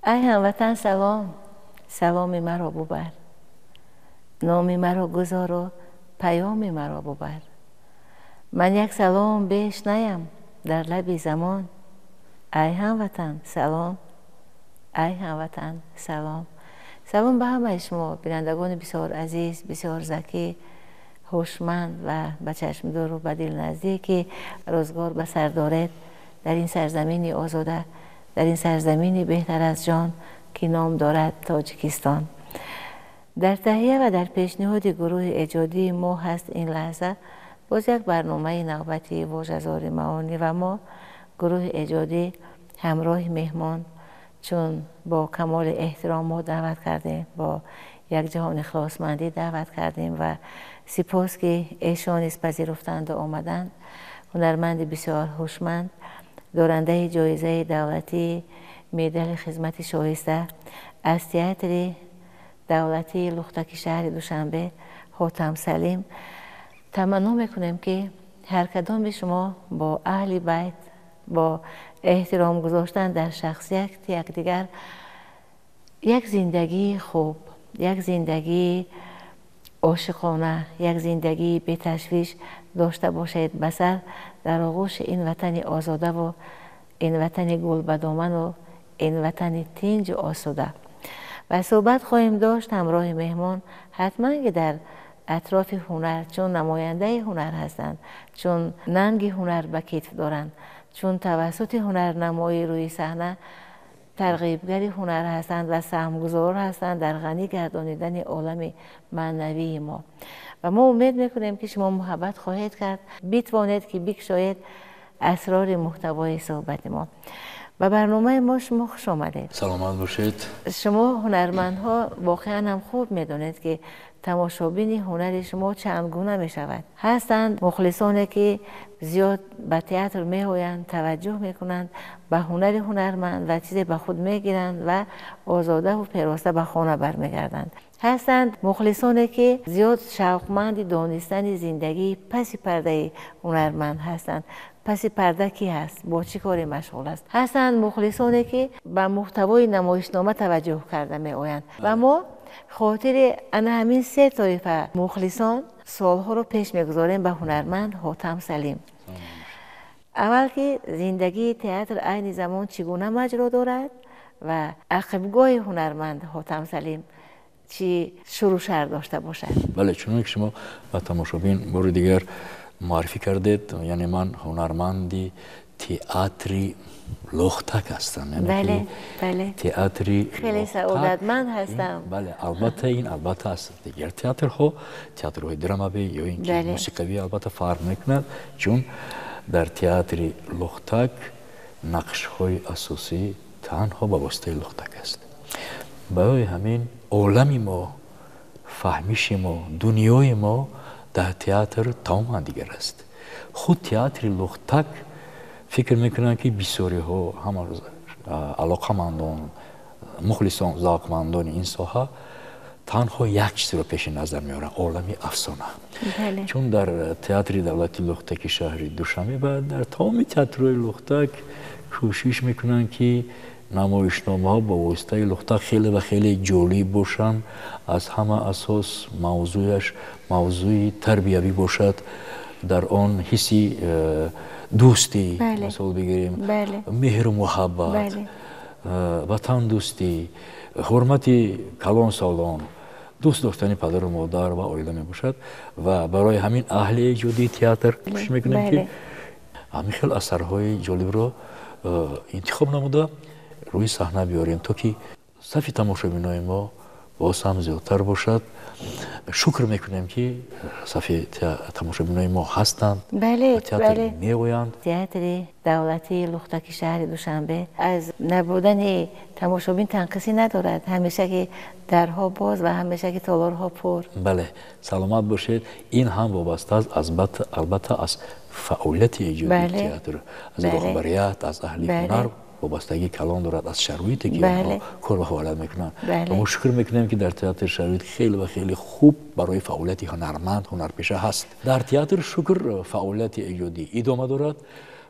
Ай ҳамватан, салом, саломи маро бубар, номи маро гузору паёми маро бубар. Ман як салом беш наям дар лаби замон. Ай ҳамватан, салом, ай ҳамватан, салом. Салом ба ҳамаи шумо бинандагони бисёр азиз, бисёр закӣ, ҳушманд ва ба чашмдуру ба дил наздик, ки рӯзгор ба сар доред дар ин сарзамини озода, дар ин сарзамини беҳтар аз ҷон, ки ном дорад Тоҷикистон. Дар таҳия ва дар пешниҳоди гурӯҳи эҷодии мо ҳаст ин лаҳза боз як барномаи навбатии вожазори маонӣ ва мо гурӯҳи эҷодӣ ҳамроҳи меҳмон, чун бо камоли эҳтиром мо даъват кардем, бо як ҷаҳон ихлосмандӣ даъват кардем ва сипос, ки эшон низ пазируфтанду омаданд. Ҳунарманди бисёр ҳушманд, дорандаи ҷоизаи давлатии медали хизмати шоиста аз театри давлатии Лухтаки шаҳри Душанбе, Ҳотам Салим. Таманно мекунем, ки ҳар кадоми шумо бо аҳли байт, бо эҳтиром гузоштан дар шахсияти якдигар, як зиндагии хуб, як зиндагии ошиқона, як зиндагии беташвиш дошта бошед ба сар дар оғӯши ин ватани озодаву ин ватани гулбадоману ин ватани тинҷу осуда. Ва суҳбат хоҳем дошт ҳамроҳи меҳмон, ҳатман ки дар атрофи ҳунар, чун намояндаи ҳунар ҳастанд, чун нанги ҳунар ба китф доранд, чун тавассути ҳунарнамоӣ рӯи саҳна тарғибгари ҳунар ҳастанд ва саҳмгузор ҳастанд дар ғанӣ гардонидани олами маънавии мо. Ва мо умед мекунем, ки шумо муҳаббат хоҳед кард, битавонед, ки бикшоед асрори муҳтавои суҳбати мо. Ба барномаи мо шумо хуш омадед. Саломат бошед. Шумо ҳунармандҳо воқеан ҳам хуб медонед, ки тамошобини ҳунари шумо чанд гуна мешавад. Ҳастанд мухлисоне, ки зиёд ба театр меоянд, таваҷҷӯҳ мекунанд ба ҳунари ҳунарманд ва чизе ба худ мегиранд ва озодаву пероста ба хона бармегарданд. Ҳастанд мухлисоне, ки зиёд шавқманди донистани зиндагии паси пардаи ҳунарманд ҳастанд, паси парда кӣ ҳаст, бо чӣ коре машғул аст. Ҳастанд мухлисоне, ки ба муҳтавои намоишнома таваҷҷӯҳ карда меоянд. Ва мо хотири ана ҳамин се тоифа мухлисон суолҳоро пеш мегузорем ба ҳунарманд Ҳотам Салим. Аввал, ки зиндагии театр айни замон чӣ гуна маҷро дорад ва ақибгоҳи ҳунарманд Ҳотам Салим чӣ шурӯ шар дошта бошад? Бале, чуноне ки шумо ба тамошобин бори дигар муаррифӣ кардед, яъне ман ҳунарманди театри Лухтак ҳастам. Бале. Театри хеле саодатманд ҳастам. Бале, албатта, ин албатта аз дигар театрҳо, театрҳои драмавӣ ё ин ки мусиқавӣ, албатта фарқ мекунад, чун дар театри Лухтак нақшҳои асосӣ танҳо ба воситаи лухтак аст. Барои ҳамин олами мо, фаҳмиши мо, дунёи мо дар театр тамоман дигар аст. Худ театри Лухтак, фикр мекунам, ки бисёриҳо, ҳама алоқамандон, мухлисон, завқмандони ин соҳа танҳо як чизро пеши назар меоранд: олами афсона. Чун дар театри давлати Лухтаки шаҳри Душанбе ва дар тамоми театрҳои лухтак кӯшиш мекунанд, ки намоишномаҳо ба воситаи лухтак хеле ва хеле ҷолиб бошанд, аз ҳама асос мавзӯяш мавзӯи тарбиявӣ бошад, дар он ҳисси дӯстӣ, мисол бигирем, меҳру муҳаббат, ватандӯстӣ, ҳурмати калонсолон, дӯст доштани падару модар ва оила мебошад. Ва барои ҳамин аҳли эҷодии театр кӯшиш мекунем, ки ҳамин хел асарҳои ҷолибро интихоб намуда рӯи саҳна биёрем, то ки сафи тамошобинои мо боз ҳам зиёдтар бошад. Шукр мекунем, ки сафи тамошобинои мо ҳастанд, театр меоянд. Театри давлатии Лухтаки шаҳри Душанбе аз набудани тамошобин танқисӣ надорад, ҳамеша ки дарҳо боз ва ҳамеша ки толорҳо пур. Бале, саломат бошед. Ин ҳам вобаста аст, албатта, аз фаъолияти эҷодии театр, аз роҳбарият, аз аҳли ҳунар вобастагии калон дорад, аз шароите, ки онҳо кор ва фаъолият мекунанд. Ва мо шукр мекунем, ки дар театр шароит хеле ва хеле хуб барои фаъолияти ҳунарманд, ҳунарпеша ҳаст. Дар театр, шукр, фаъолияти эҷодӣ идома дорад.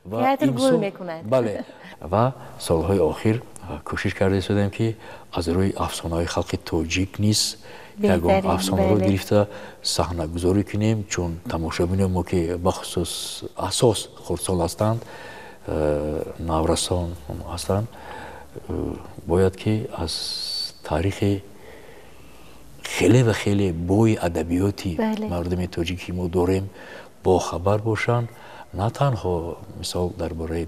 Ва театр гул мекунад. Бале. Ва солҳои охир кӯшиш карда истодем, ки аз рӯи афсонаҳои халқи тоҷик низ ягон афсонаро гирифта саҳнагузорӣ кунем, чун тамошобинони мо, ки бахусус асос хурдсол ҳастанд, наврасон ҳастанд, бояд ки аз таърихи хеле ва хеле бои адабиёти мардуми тоҷики мо дорем бохабар бошанд. На танҳо мисол дар бораи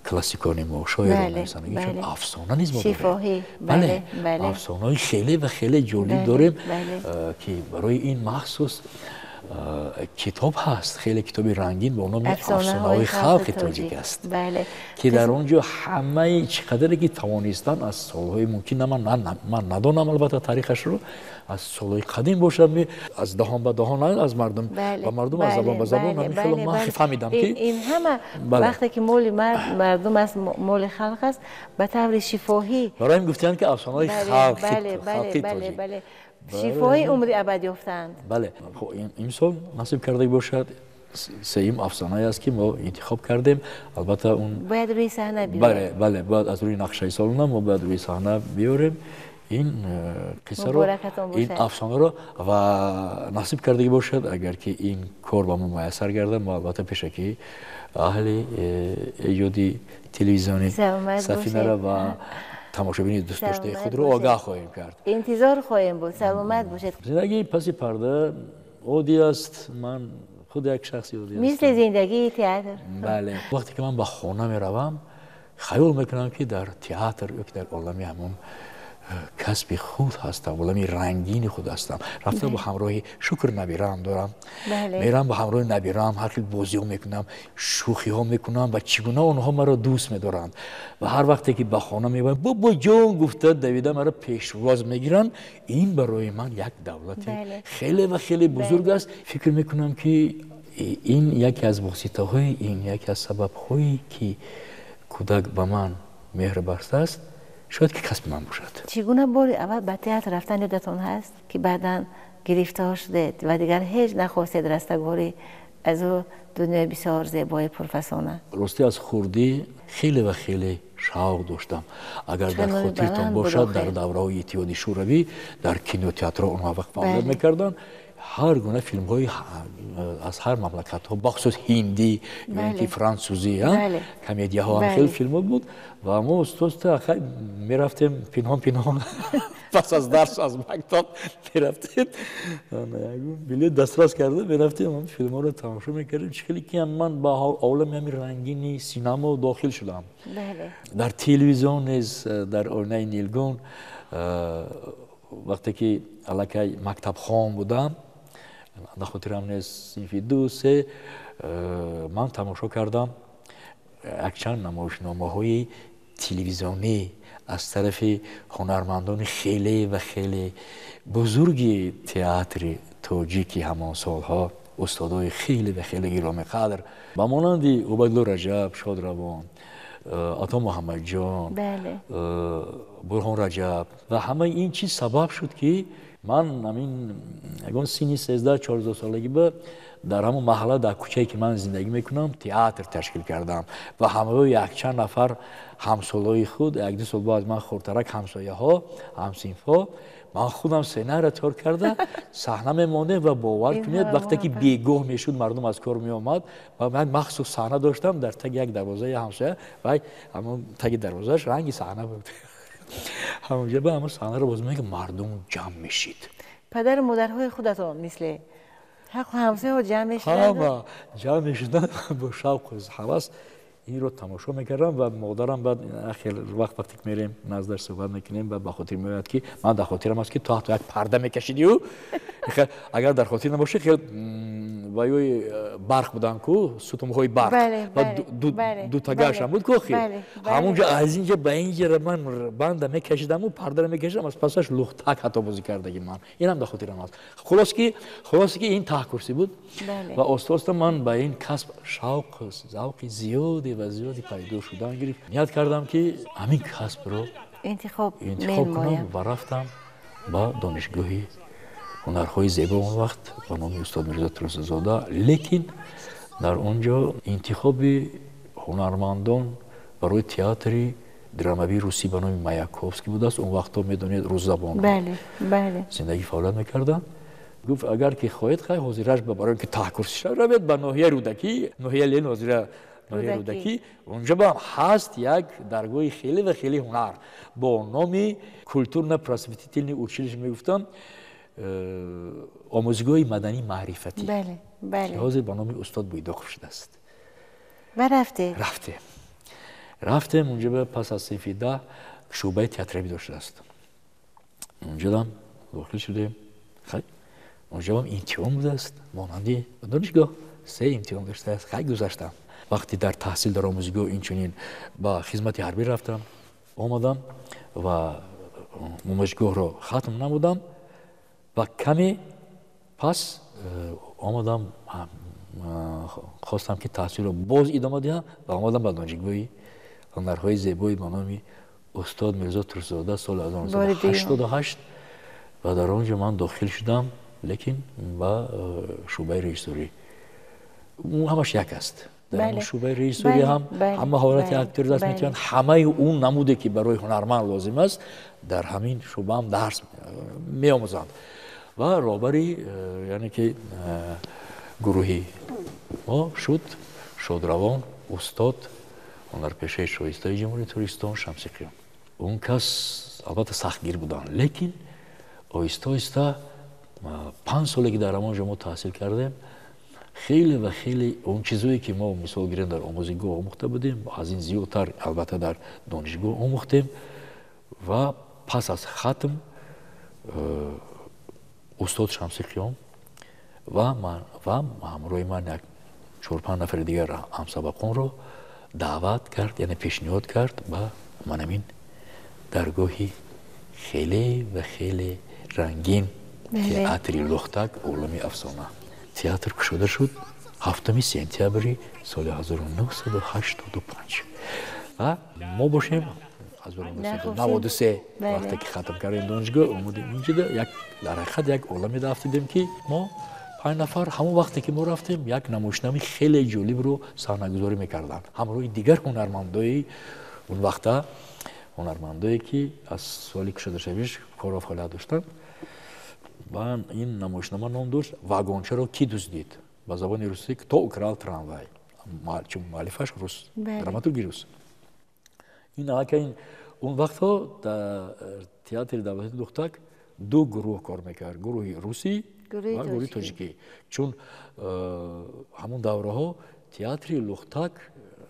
классикони мо, шоирон, нависандагӣ, чун афсона низ мо дорем. Бале, афсонаҳои хеле ва хеле ҷолиб дорем, ки барои ин махсус китоб ҳаст, хеле китоби рангин бо номи афсонаҳои халқи тоҷик аст, ки дар он ҷо ҳамаи чӣ қадаре ки тавонистанд аз солҳои мумкин, ман надонам албатта таърихашро, аз солҳои қадим бошад, аз даҳон ба даҳон, аз мардум ба мардум, аз забон ба забон, ҳамин хело ман фаҳмидам, ки ин ҳама вақте ки моли мардум аст, моли халқ аст, ба таври шифоҳӣ барои ин гуфтанд, ки афсонаҳои халқи тоҷик шифоҳӣ умри абад ёфтаанд. Бале, имсол насиб карда бошад, сеюм афсонае аст, ки мо интихоб кардем. Албатта он бояд рӯи саҳна биёрем. Бале, бале, бояд аз рӯи нақшаи солона мо бояд рӯи саҳна биёрем ин қиссаро, ин афсонаро. Ва насиб кардагӣ бошад, агар ки ин кор ба мо муяссар гардад, мо албатта пешакӣ аҳли эҷоди телевизиони Сафинара ва тамошобини дӯстдоштаи худро огаҳ хоҳем кард. Интизор хоҳем буд. Саломат бошед. Зиндагии паси парда оддӣ аст. Ман худ як шахси оддӣ ҳастам. Мисли зиндагии театр. Бале, вақте ки ман ба хона меравам, хаёл мекунам, ки дар театр ё ки дар олами ҳамон касби худ ҳастам, олами рангини худ ҳастам. Рафта бо ҳамроҳи, шукр, набираам дорам, мерам ба ҳамроҳи набираам, ҳар хел бозиҳо мекунам, шӯхиҳо мекунам ва чӣ гуна онҳо маро дӯст медоранд. Ва ҳар вақте ки ба хона меоям, бобоҷон гуфта давида маро пешвоз мегиранд. Ин барои ман як давлати хеле ва хеле бузург аст. Фикр мекунам, ки ин яке аз воситаҳои, ин яке аз сабабҳое, ки кӯдак ба ман меҳр бастааст, шояд ки касби ман бошад. Чӣ гуна бори аввал ба театр рафтан ёдатон ҳаст, ки баъдан гирифтор шудед ва дигар ҳеҷ нахостед растагорӣ аз ӯ дунёи бисёр зебои пурфасона? Ростӣ, аз хурдӣ хеле ва хеле шавқ доштам. Агар дар хотиртон бошад, дар давраҳои Иттиҳоди Шӯравӣ дар кинотеатрҳо онҳо вақт фаъолият мекарданд, ҳар гуна филмҳои аз ҳар мамлакатҳо, бахусус ҳиндӣ ё ин ки франсузӣ, комедияҳо, хеле филмҳо буд. Ва мо устоста мерафтем пинҳон пинҳон, пас аз дарс аз мактаб мерафтем, билет дастрас карда мерафтем, филмҳоро тамошо мекардем. Чӣ хеле ки ман ба олами ҳамин рангини синамо дохил шудам. Дар телевизион низ, дар оинаи нилгун, вақте ки аллакай мактабхон будам, дар хотирам нест, синфи ду, се, ман тамошо кардам якчанд намоишномаҳои телевизионӣ аз тарафи ҳунармандони хеле ва хеле бузурги театри тоҷики ҳамон солҳо, устодои хеле ва хеле гиромиқадр ба монанди Убайдулло Раҷаб шодравон, Ато Муҳаммадҷон, Бурҳон Раҷаб. Ва ҳамаи ин чиз сабаб шуд, ки ман ҳамин ягон синни 13-14 солагӣ ба дар ҳамон маҳалла, дар кӯчае ки ман зиндагӣ мекунам, театр ташкил кардам ва ҳамроҳи якчанд нафар ҳамсолои худ, як-ду сол бо аз ман хурдтарак, ҳамсояҳо, ҳамсинфҳо, ман худам сценария тайёр карда саҳна мемондем. Ва бовар кунед, вақте ки бегоҳ мешуд, мардум аз кор меомад, ва ман махсус саҳна доштам дар таги як дарвозаи ҳамсоя ва ҳамон таги дарвозааш ранги саҳна буд. Ҳамонҷа ба ҳамон саҳнаро боз меки мардум ҷамъ мешид. Падару модарҳои худатон мисли ҳаққу ҳамсояҳо ҷамъ мешуданд? Ҳама ҷамъ мешуданд, бо шавқу ҳавас инро тамошо мекардам. Ва модарам баъд ахир вақт, вақте ки мерем наздаш суҳбат мекунем, ба хотир меояд, ки ман дар хотирам аст, ки то ҳатто як парда мекашидию, агар дар хотир набошад, хел ваёи барқ буданд ку, сутунҳои барқ, дутагаашам буд ку, охир ҳамонҷо аз инҷа ба инҷа ман банда мекашидаму пардаро мекашидам, аз пасаш лухтак ҳатто бозӣ кардаги ман, инам дар хотирам аст. Хулос ки ин таҳкурсӣ буд ва оста оста ман ба ин касб шавқ, завқи зиёде ва зиёде пайдо шудан гирифт. Ният кардам, ки ҳамин касбро интихоб кунам ва рафтам ба Донишгоҳи ҳунарҳои зебо, он вақт ба номи устод Мирзо Турсунзода. Лекин дар он ҷо интихоби ҳунармандон барои театри драмавии русӣ ба номи Маяковский будааст. Он вақтҳо медонед русзабон зиндагӣ фаъолият мекарданд. Гуфт агар ки хоҳед хай ҳозираш барои ки таҳкурсӣ шавад равед ба ноҳияи Рӯдакӣ, ноҳияи Ленин ҳозира ноҳияи Рӯдакӣ, онҷо ҳам ҳаст як даргоҳи хеле ва хеле ҳунар бо номи культурно-просветительный училище мегуфтанд, омӯзгоҳи мадании маърифатӣ, ки ҳозир ба номи устод Буйдоқов шудааст. Ва рафтед? Рафтем. Рафтем онҷо пас аз синфи 10 шӯъбаи театралӣ доштааст. Онҷодам дохил шудем. Хай онҷо ҳам имтиҳон будааст, монанди донишгоҳ 3 имтиҳон доштааст. Хай гузаштам. Вақте дар таҳсил дар омӯзгоҳ инчунин ба хизмати ҳарбӣ рафтам, омадам ва омӯзгоҳро хатм намудам ва каме пас омадам, хостам ки таҳсилро боз идома диҳам ва омадам ба донишгоҳи ҳунарҳои зебои ба номи устод Мирзо Турсунзода соли 1988 ва дар он ҷо ман дохил шудам, лекин ба шӯъбаи режиссурӣ. Ҳамаш як аст. Дар шӯъбаи режиссурӣ ҳам ҳама ҳолати актёр даст метавонанд, ҳамаи он намуде ки барои ҳунарманд лозим аст дар ҳамин шӯъба ҳам дарс меомӯзанд. Ва роҳбари яъне ки гурӯҳи мо шуд шодравон устод ҳунарпешаи шоистаи Ҷумҳурии Тоҷикистон Шамси Қиём. Он кас албатта сахтгир буданд, лекин оҳиста оҳиста 5 соле ки дар ҳамон ҷо мо таҳсил кардем, хеле ва хеле он чизое ки мо мисол гирем дар омӯзгоҳ омӯхта будем, аз ин зиёдтар албатта дар донишгоҳ омӯхтем. Ва пас аз хатм устод Шамси Қиём ва ҳамроҳи ман як 4-5 нафари дигар ҳамсабақонро даъват кард, яъне пешниҳод кард ба манамин даргоҳи хеле ва хеле рангин театри Лухтак олами афсона. Театр кушода шуд 7 сентябри соли 1985 ва мо бошем 1993 вақте ки хатм кардем донишгоҳ омадем инҷода, як дар ҳақиқат як оламе рафтидем ки мо 5 нафар ҳамон вақте ки мо рафтем як намоишномаи хеле ҷолибро саҳнагузорӣ мекарданд ҳамроҳи дигар ҳунармандои он вақта, ҳунармандое ки аз соли кушодашавиш корро фаъолият доштанд. Ва ин намоишнома ном дошт «Вагончаро кӣ дуздид», ба забони русӣ «Кто украл трамвай», чун муаллифаш рус, драматурги рус. Ин аллакай он вақтҳо дар театри давлатии Лухтак 2 гурӯҳ кор мекард, гурӯҳи русӣ ва гурӯҳи тоҷикӣ. Чун ҳамон давраҳо театри Лухтак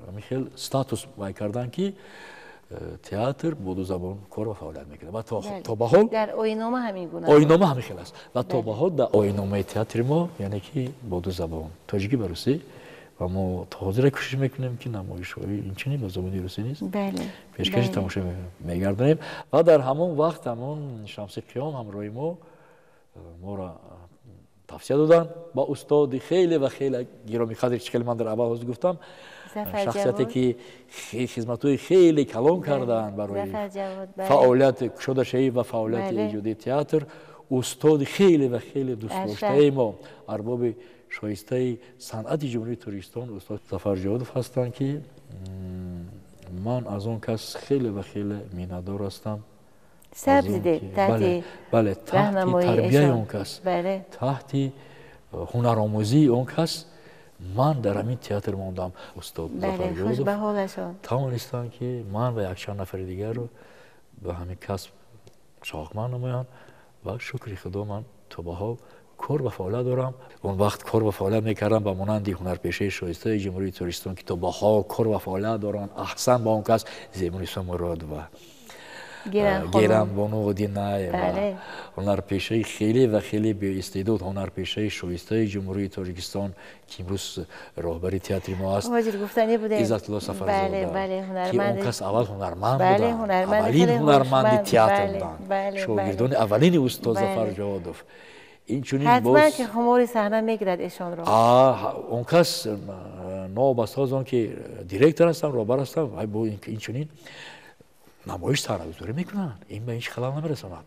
ҳамин хел статус вай карданд ки театр бо ду забон кор ва фаъолият мекунад ва то ба ҳол дар оинома ҳамин гуна оинома ҳамин хел аст ва то ба ҳол дар оиномаи театри мо яъне ки бо ду забон тоҷикӣ ва русӣ, ва мо то ҳозира кӯшиш мекунем ки намоишҳои инчунин ба забони русӣ низ пешкаши тамошо мегардонем. Ва дар ҳамон вақт ҳамон Шамси Қиём ҳамроҳи мо моро тавсия доданд ба устоди хеле ва хеле гиромиқадр, чи хеле ман дар аввал ҳозир гуфтам, шахсияте ки хизматҳои хеле калон карданд барои фаъолияти кушодашавӣ ва фаъолияти эҷодии театр, устоди хеле ва хеле дӯстдоштаи мо, арбоби шоистаи санъати Ҷумҳурии Тоҷикистон устод Зафар Ҷаводов ҳастанд, ки ман аз он кас хеле ва хеле миннатдор ҳастам. Сабзидед таҳти бале, таҳти тарбияи он кас, таҳти ҳунаромӯзии он кас ман дар ҳамин театр мондам. Устод Зафар Ҷаводов тавонистанд ки ман ва якчанд нафари дигарро ба ҳамин касб шоқманд намоянд ва шукри худо ман то ба ҳол кор ва фаъолият дорам. Он вақт кор ва фаъолият мекардам ба монанди ҳунарпешаи шоистаи Ҷумҳурии Тоҷикистон ки то ба ҳол кор ва фаъолият доранд. Аҳсан ба он кас Зебунисо Муродова, Гиранбону Динаева, ҳунарпешаи хеле ва хеле беистеъдод, ҳунарпешаи шоистаи Ҷумҳурии Тоҷикистон ки имрӯз роҳбари театри мо аст, Иззатулло Сафарзода, ки он кас аввал ҳунарманд буданд, аввалин ҳунарманди театр буданд, шогирдони аввалини устод Зафар Ҷаводов. Инчунин ҳатман ки хумори саҳна мегирад эшонро. Он кас новобаста аз он ки директор ҳастанд, роҳбар ҳастанд, инчунин намоиш саҳнагузорӣ мекунанд, ин ба ҳеҷ халал намерасонад.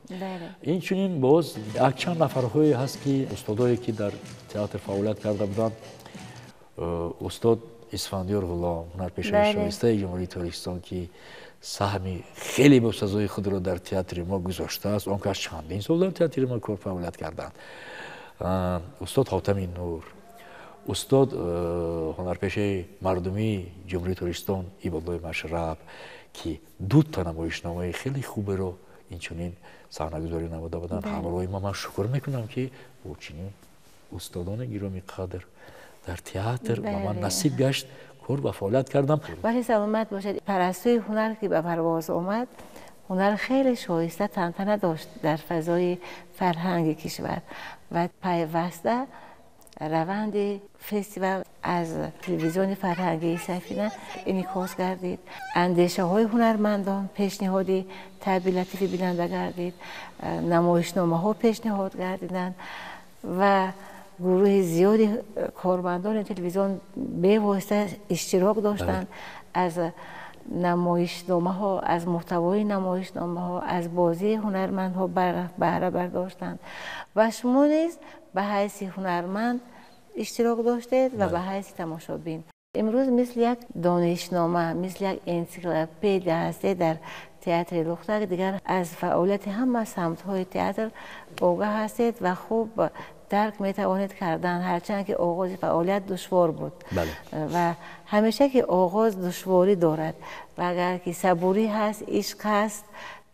Инчунин боз якчанд нафарҳое ҳаст ки устодое ки дар театр фаъолият карда буданд, устод Исфандиёр Ғулом, ҳунарпешаи шоистаи Ҷумҳурии Тоҷикистон, ки саҳми хеле босазои худро дар театри мо гузоштааст, он кас чандин сол дар театри мо кор фаъолият карданд. Устод Ҳотами Нур, устод ҳунарпешаи мардумии Ҷумҳурии Тоҷикистон Ибодуллои Машраб, ки дута намоишномаи хеле хуберо инчунин саҳнагузорӣ намуда буданд ҳамроҳи ма. Ман шукр мекунам, ки бо чунин устодони гиромӣ қадр дар театр ба ман насиб гашт, кор ва фаъолият кардам. Бале, саломат бошед. Парастӯи ҳунар ки ба парвоз омад, ҳунар хеле шоиста тантана дошт дар фазои фарҳанги кишвар ва пайваста раванди фестивал аз телевизиони фарҳангии Сафина инъикос гардид, андешаҳои ҳунармандон пешниҳоди таъби латифи бинанда гардид, намоишномаҳо пешниҳод гардиданд ва гурӯҳи зиёди кормандони телевизион бевосита иштирок доштанд, аз намоишномаҳо, аз муҳтавои намоишномаҳо, аз бозии ҳунармандҳо баҳра бардоштанд ва шумо низ ба ҳайси ҳунарманд иштирок доштед ва ба ҳайси тамошобин. Имрӯз мисли як донишнома, мисли як энсиклопедия ҳастед дар театри Лухтак. Дигар аз фаъолияти ҳама самтҳои театр огаҳ ҳастед ва хуб дарк метавонед кардан, ҳарчанд ки оғози фаъолият душвор буд ва ҳамеша ки оғоз душворӣ дорад ва агар ки сабурӣ ҳаст, ишқ ҳаст,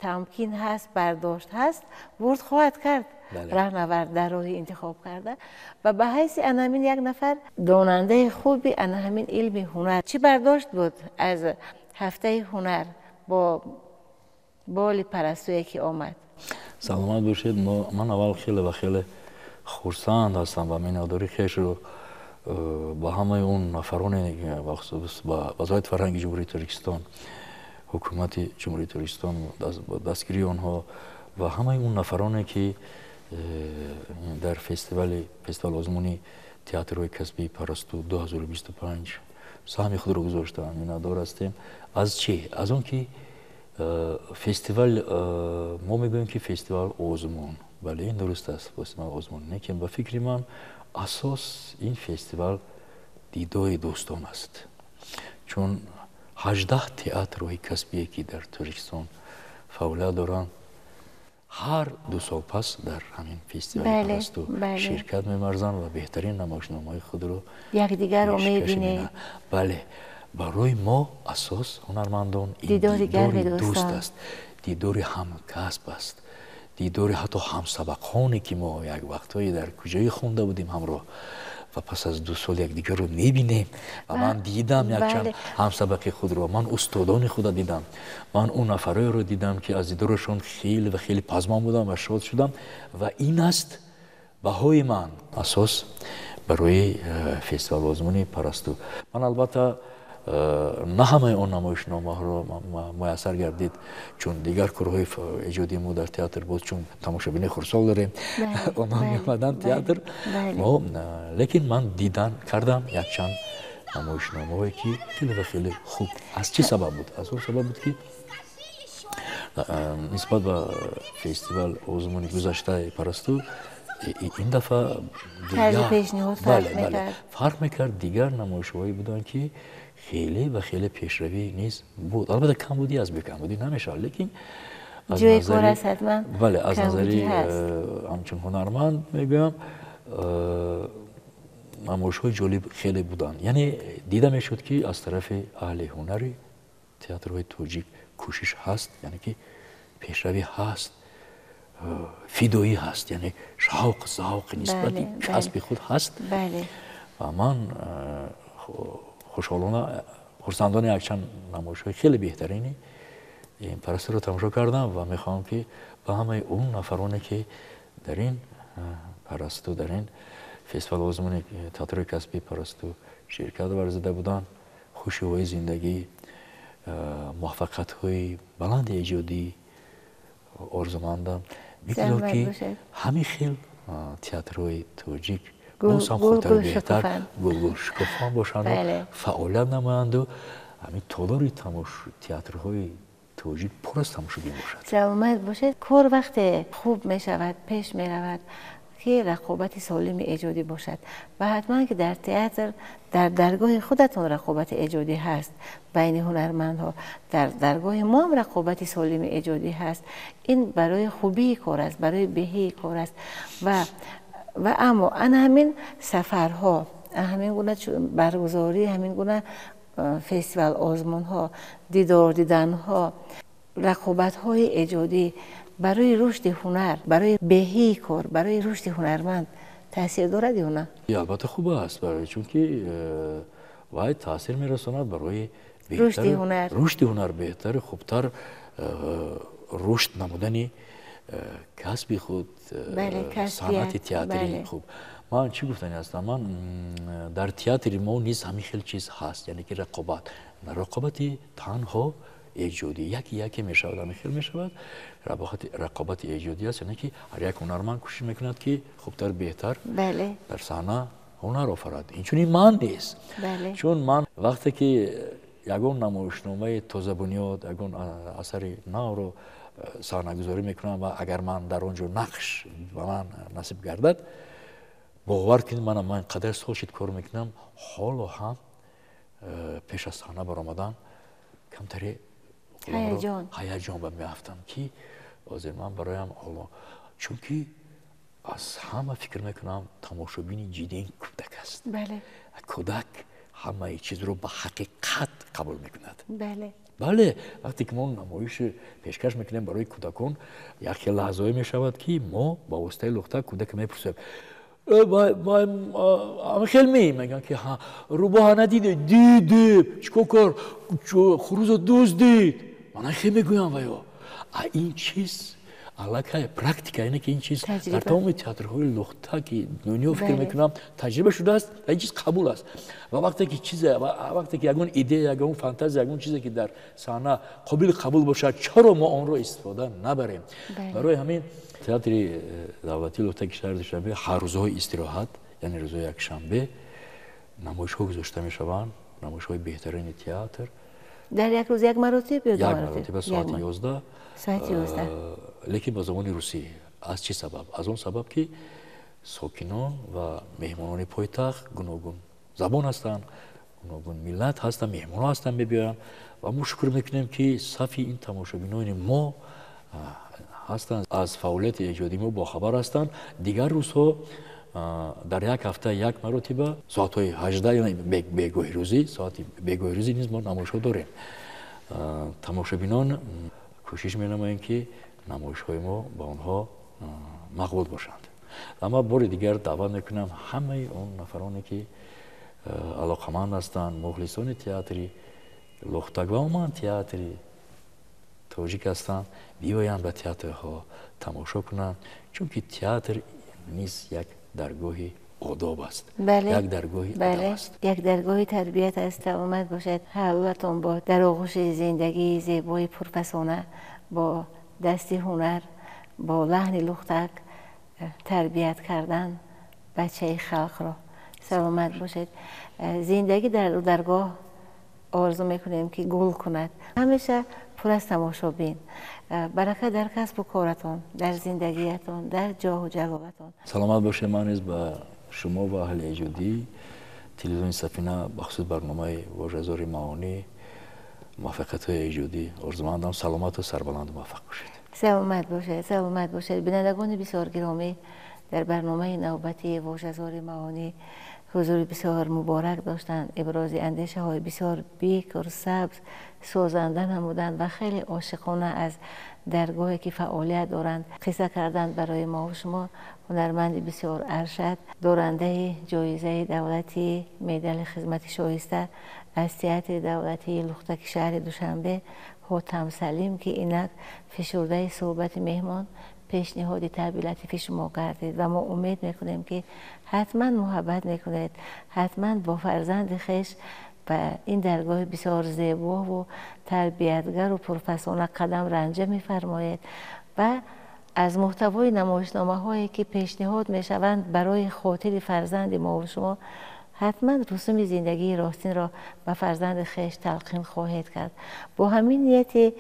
тамкин ҳаст, бардошт ҳаст, бурд хоҳад кард раҳнавард дар роҳи интихоб карда. Ва ба ҳайси ана ҳамин як нафар донандаи хуби ана ҳамин илми ҳунар, чӣ бардошт буд аз ҳафтаи ҳунар бо боли парастӯе ки омад? Саломат бошед. Ман аввал хеле ва хеле хурсанд ҳастам ва миннатдории хешро ба ҳамаи он нафароне, бахусус ба Вазорати фарҳанги Ҷумҳурии Тоҷикистон, ҳукумати Ҷумҳурии Тоҷикистон, дастгирии онҳо ва ҳамаи он нафароне, ки дар фестивал озмуни театрҳои касбии Парасту 2025 саҳми худро гузоштаанд, миннатдор ҳастем. Аз чӣ? Аз он ки фестивал, мо мегӯем, ки фестивал озмун, бале, ин дуруст аст, фестивал озмун, лекин ба фикри ман асос ин фестивал дидори дӯстон аст, чун 18 театрҳои касбие, ки дар Тоҷикистон фаъолият доранд, ҳар 2 сол пас дар ҳамин фестивали Парасту ширкат меварзанд ва беҳтарин намоишномаҳои худро якдигарро мебинед. Бале, барои мо асос, ҳунармандон, ин дидори дӯст аст, дидори ҳамкасб аст, дидори ҳатто ҳамсабақоне, ки мо як вақтҳое дар куҷое хонда будем ҳамроҳ ва пас аз 2 сол якдигарро мебинем. Ва ман дидам якчанд ҳамсабақи худро, ман устодони худро дидам, ман он нафарҳоеро дидам, ки аз дидорашон хеле ва хеле пазмон будам ва шод шудам. Ва ин аст баҳои ман асос барои фестивал озмуни Парасту. Ман албатта на ҳамаи он намоишномаҳоро муяссар гардид, чун дигар корҳои эҷодии мо дар театр буд, чун тамошобини хурдсол дорем, онҳо меомаданд театр мо, лекин ман дидан кардам якчанд намоишномаҳое, ки хеле ва хеле хуб. Аз чӣ сабаб буд? Аз он сабаб буд, ки нисбат ба фестивал озмуни гузаштаи Парасту ин дафъа фарқ мекард. Дигар намоишҳое буданд, ки хеле ва хеле пешравӣ низ буд. Албатта, камбудӣ аз бекамбудӣ намешавад, лекин бале, аз назари ҳамчун ҳунарманд мегӯям, намоишҳои ҷолиб хеле буданд, яъне дида мешуд, ки аз тарафи аҳли ҳунари театрҳои тоҷик кӯшиш ҳаст, яъне ки пешравӣ ҳаст, фидоӣ ҳаст, яъне шавқ, завқи нисбати касби худ ҳаст. Ва ман хушҳолона, хурсандона якчанд намоишҳои хеле беҳтарини ин Парастуро тамошо кардам ва мехоҳам, ки ба ҳамаи он нафароне, ки дар ин Парасту, дар ин фестивал озмуни театрҳои касбии Парасту ширкат варзида буданд, хушиҳои зиндагӣ, муваффақиятҳои баланди эҷодӣ орзумандам. Бигзор, ки ҳамин хел театрҳои тоҷик боз ҳам хубтару беҳтар гулгул шукуфон бошанду фаъолият намоянду ҳамин толори театрҳои тоҷик пур аз тамошобин бошад. Саломат бошед. Кор вақте хуб мешавад, пеш меравад. ки рақобати солими эҷодӣ бошад. Ва ҳатман ки дар театр, дар даргоҳи худатон рақобати эҷодӣ ҳаст байни ҳунармандҳо, дар даргоҳи мо ҳам рақобати солими эҷодӣ ҳаст. Ин барои хубии кор аст, барои беҳии кор аст. Ва аммо ана ҳамин сафарҳо, ҳамин гуна баргузорӣ, ҳамин гуна фестивал, озмунҳо, дидор диданҳо, рақобатҳои эҷодӣ барои рушди ҳунар, барои беҳии кор, барои рушди ҳунарманд таъсир дорад ё на? Албатта хуб аст, барои чунки вай таъсир мерасонад барои рушди ҳунар, рушди ҳунар, беҳтар, хубтар рушд намудани касби худ, санъати театрии хуб. Ман чӣ гуфтани ҳастам? Ман дар театри мо низ ҳамин хел чиз ҳаст, яъне ки рақобат, рақобати танҳо эҷодӣ, яке яке мешавад, ҳамин хел мешавад. Рақобати эҷодӣ аст, яъне ки ҳар як ҳунарманд кӯшиш мекунад ки хубтар, беҳтар дар саҳна ҳунар офарад. Инчунин ман нест, чун ман вақте ки ягон намоишномаи тозабунёд, ягон асари навро саҳнагузорӣ мекунам ва агар ман дар он ҷо нақш ба ман насиб гардад, бовар кунед, ман қадар сол шид кор мекунам, ҳоло ҳам пеш аз саҳна баромадан камтаре ҳаяҷон ба меафтам, ки ҳозир ман бароям ҳоло, чунки аз ҳама фикр мекунам тамошобини ҷиддӣ кӯдак аст. Кӯдак ҳамаи чизро ба ҳақиқат қабул мекунад. Бале, вақте ки мо намоиш пешкаш мекунем барои кӯдакон, як хел лаҳзаҳое мешавад, ки мо ба воситаи лухта кӯдака мепурсем, хел мегӯянд ки рӯбоҳа надиде, дидем, чикор кар, хурӯзо дуздид. Мана хел мегӯям ва ё ин чиз аллакай практика, яъне ки ин чиз дар тамоми театрҳои лухта ки дунё фикр мекунам таҷриба шудааст ва ин чиз қабул аст. Ва вақте ки чизе, вақте ки ягон идея, ягон фантазия, ягон чизе ки дар саҳна қобили қабул бошад, чаро мо онро истифода набарем? Барои ҳамин театри давлатии лухтаки шаҳри Душанбе ҳар рӯзҳои истироҳат, яъне рӯзҳои якшанбе, намоишҳо гузошта мешаванд, намоишҳои беҳтарини театр. Дар як рӯз як маротиб ё ду як маротиб? Маротиба, соати 11. Соати 11. Лекин ба забони русӣ. Аз чӣ сабаб? Аз он сабаб ки сокинон ва меҳмонони пойтахт гуногун забон ҳастанд, гуногун миллат ҳастанд, меҳмонҳо ҳастанд, мебиёянд ва мо шукр мекунем ки сафи ин тамошобинони мо ҳастанд, аз фаъолияти эҷодии мо бохабар ҳастанд. Дигар рӯзҳо дар як ҳафта як маротиба соатҳои 18, яъне бегоҳи рӯзӣ, соати бегоҳи рӯзӣ низ мо намоишҳо дорем. Тамошобинон кӯшиш менамоем ки намоишҳои мо ба онҳо мақбул бошанд. Аммо бори дигар даъват мекунам ҳамаи он нафароне ки алоқаманд ҳастанд, мухлисони театри лухтак ва умуман театри тоҷик ҳастанд, биёянд ба театрҳо тамошо кунанд, чунки театр низ як даргоҳи одоб аст, як даргоҳи адаб аст, як даргоҳи тарбият аст. Саломат бошед, ҳалватон бод дар оғӯши зиндагии зебои пурфасона бо дасти ҳунар, бо лаҳни лухтак тарбият кардан бачаи халқро. Саломат бошед. Зиндагӣ дар даргоҳ орзу мекунем ки гул кунад, ҳамеша пур аз тамошобин. Барака дар касбу коратон, дар зиндагиятон, дар ҷоҳу ҷалолатон. Саломат бошед. Ман низ ба шумо ва аҳли эҷодӣ телевизиони Сафина, бахусус барномаи вожазори маонӣ, муваффақиятҳои эҷодӣ орзумандам. Саломату сарбаланду муваффақ бошед. Саломат бошед, саломат бошед. Бинандагони бисёр гиромӣ, дар барномаи навбатии вожазори маонӣ ҳузури бисёр муборак доштанд, ибрози андешаҳои бисёр бикр, сабз, созанда намуданд ва хеле ошиқона аз даргоҳе ки фаъолият доранд қисса карданд барои мо ва шумо. Ҳунарманди бисёр аршад, дорандаи ҷоизаи давлатии медали хизмати шоиста аз театри давлатии лухтаки шаҳри Душанбе Ҳотам Салим, ки инак фишурдаи суҳбати меҳмон пешниҳоди таъби латифи шумо гардид ва мо умед мекунем ки ҳатман муҳаббат мекунед, ҳатман бо фарзанди хеш ба ин даргоҳи бисёр зебову тарбиятгару пурфасона қадам ранҷа мефармоед ва аз муҳтавои намоишномаҳое ки пешниҳод мешаванд барои хотири фарзанди мо ва шумо ҳатман русуми зиндагии ростинро ба фарзанди хеш талқин хоҳед кард. Бо ҳамин нияти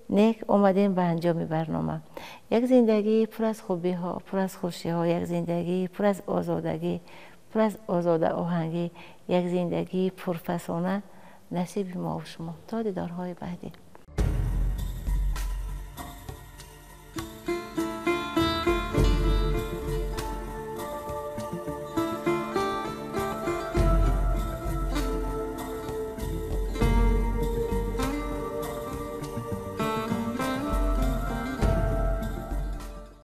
Нек, омадем ба анҷоми барнома. Як зиндагии пур аз хубиҳо, пур аз хушиҳо, як зиндагии пур аз озодагӣ, пур аз озодаоҳангӣ, як зиндагии пурфасона насиби мову шумо. То дидорҳои баъдӣ.